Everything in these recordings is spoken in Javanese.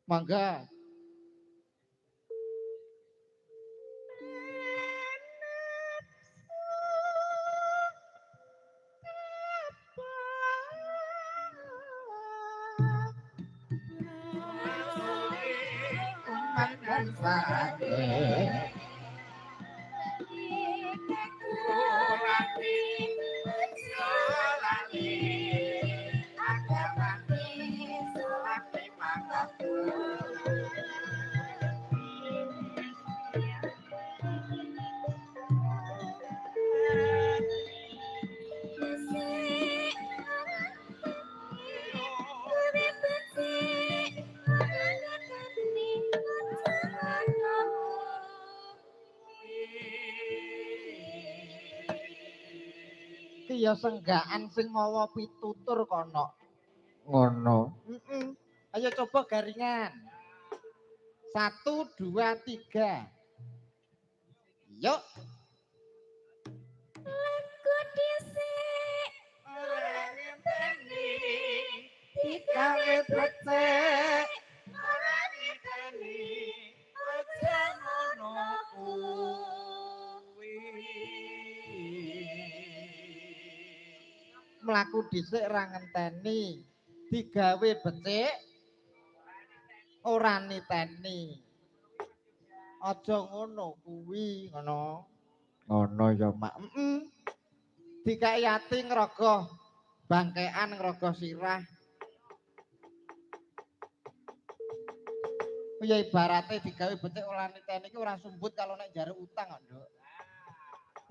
Mangga. Ya senggaan sing mawa pitutur kono. Ngono. Heeh. Ayo coba garingan. 1 2 3. Yuk. Laku dhisik ora ngenteni digawe becik ora ngenteni aja ngono kuwi. Mlaku dhisik ra ngenteni digawe becik ora niteni. Aja ngono kuwi, ngono. Ngono ya, Mak. Heeh. Dikai ati ngrogoh bangkean, ngrogoh sirah. Ya ibarate digawe becik ora niteni iki ora sumbut kalau nek njaluk utang kok, Nduk.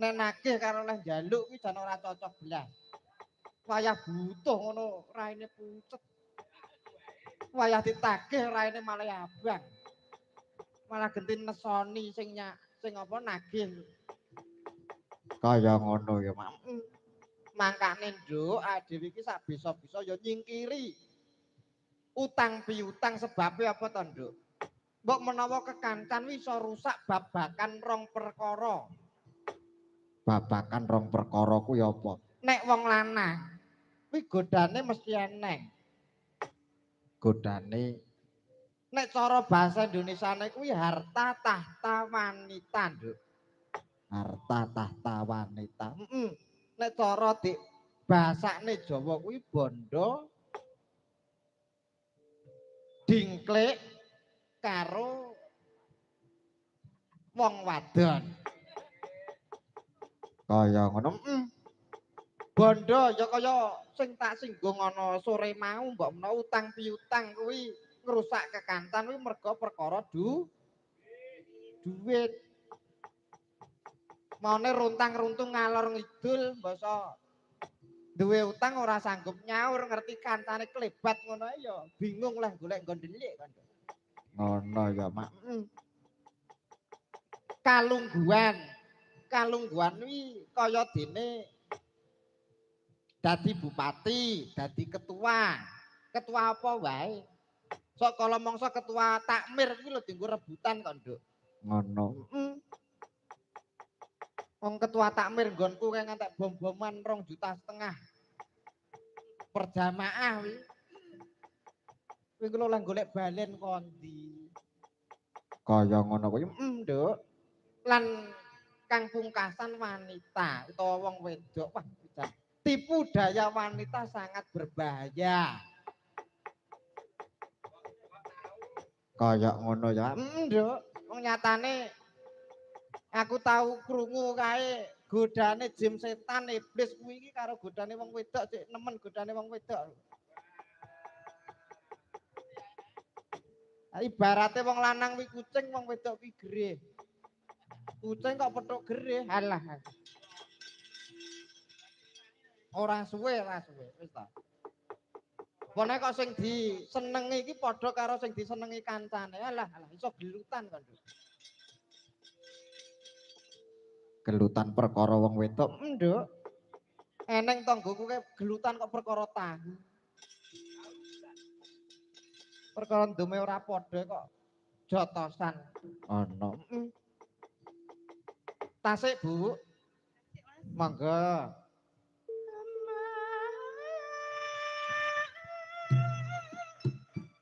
Nek nagih karo oleh njaluk kuwi jan ora cocok blas. Wayah butuh ngono raine pucet. Wayah ditagih raine malah abang. Malah genti nesoni sing sing apa nagih. Kaya ngono ya, Mak. Mangkane Nduk, dhewe iki sak bisa-bisa ya nyingkiri utang piutang sebabe apa to, Nduk? Mbok menawa kekancan wi iso rusak babakan rong perkara. Babakan rong perkara kuwi apa? Nek wong lanang kuwi godane mesti eneng. Godane nek cara bahasa Indonesiane kuwi harta tahta wanita, Nduk. Harta tahta wanita. Heeh. Nek cara dik bahasane Jawa kuwi bondo dingklik karo wong wadon. Kaya ngono. Heeh. Bondo ya kaya sing tak singgung ana sore mau mbok menawa utang piutang kuwi ngrusak kekancan kuwi mergo perkara duit. Maune runtang-runtung ngalor ngidul mbasa duwe utang ora sanggup nyaur ngerti kancane klebat ngono ae ya bingung lah golek nggon ndelik kan. Ngono ya, Mak. Kalungguhan. Kalungguhan kuwi kaya dene dadi bupati, dadi ketua. Ketua apa wae? Sok kala mangsa ketua takmir kuwi lho dienggo rebutan kok, Nduk. Ngono. Heeh. Wong ketua takmir nggonku kae ngantek bom-boman 2,5 juta per jamaah kuwi. Kuwi lho lah golek balen kondi. Kaya ngono kuwi, Nduk. Lan kang pungkasan wanita utawa wong wedok, wah jan tipu daya wanita sangat berbahaya. Kaya ngono ya. Nduk, wong nyatane aku tau krungu kae godane jim setan iblis kuwi iki karo godane wong wedok cek nemen godane wong wedok. Ibarate wong lanang kuwi kucing, wong wedok kuwi gerih. Kucing kok pethuk gerih, halah. Ora suwe, ora suwe, wis ta. Pone kok sing disenengi iki padha karo sing disenengi kancane. Alah, alah iso gelutan kok, Nduk. Gelutan perkara wong wedok, Nduk. Eneng tanggoku kae gelutan kok perkara tahu. Perkara ndume ora padha kok jotosan. Ana. Tasik, Bu. Monggo.